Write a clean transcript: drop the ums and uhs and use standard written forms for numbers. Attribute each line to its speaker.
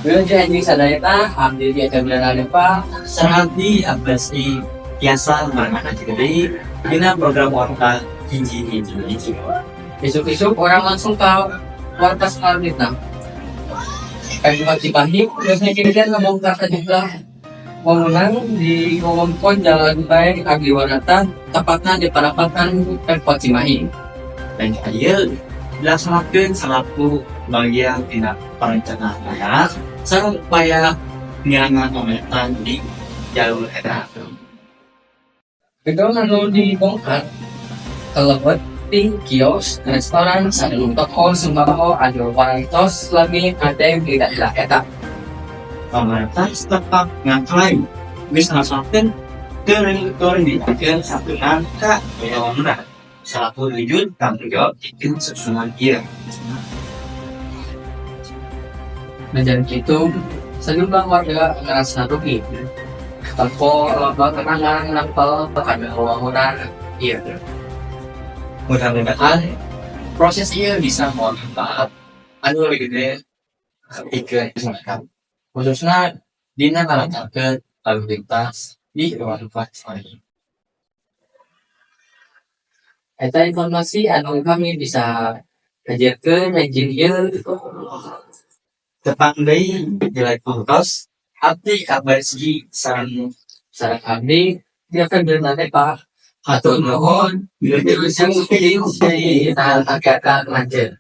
Speaker 1: Wilujeng enjing sadayana, abdi di Aca Depa.
Speaker 2: Sareng abdi Abbas I tiasa marangan deui dina program Warta Hiji Hiji Hiji.
Speaker 1: Isuk-isuk urang langsung ke warta selanjutnya. Pemkot Cimahi resmi ngebongkar sejumlah bangunan di wewengkon Jalan Daeng Ardiwanata, tepatnya di perapatan Pemkot Cimahi.
Speaker 2: Dan ieu dilaksanakeun salaku bagian tina perencanaan daerah sareng upaya ngirangan kemacetan di jalur eta.
Speaker 1: Gedung anu dibongkar kalebet ti kios, restoran, sareng toko sembako anu parantos lami ngadeg di daerah eta.
Speaker 2: Pemerintah setempat ngaklaim geus ngalaksanakeun teu diakeun santunan ka bangunan salaku wujud tanggung jawab pikeun susunan ieu.
Speaker 1: Najan kitu, sejumlah warga ngerasa rugi. Tempo loba kenangan nempel pada bangunan ieu. Mudah-mudahan proses ieu bisa manfaat anu lebih gede pikeun masyarakat. Khususna dina ngalancarkeun lalu lintas di wewengkon Cimahi. Eta informasi anu kami bisa hadirkeun enjing ieu.
Speaker 2: Tepang deui di lain waktos, abdi Abbas G sareng
Speaker 1: Sareng abdi dia kan Pak. Hatur nuhun, wilujeng enjing dina kegiatan lanjut.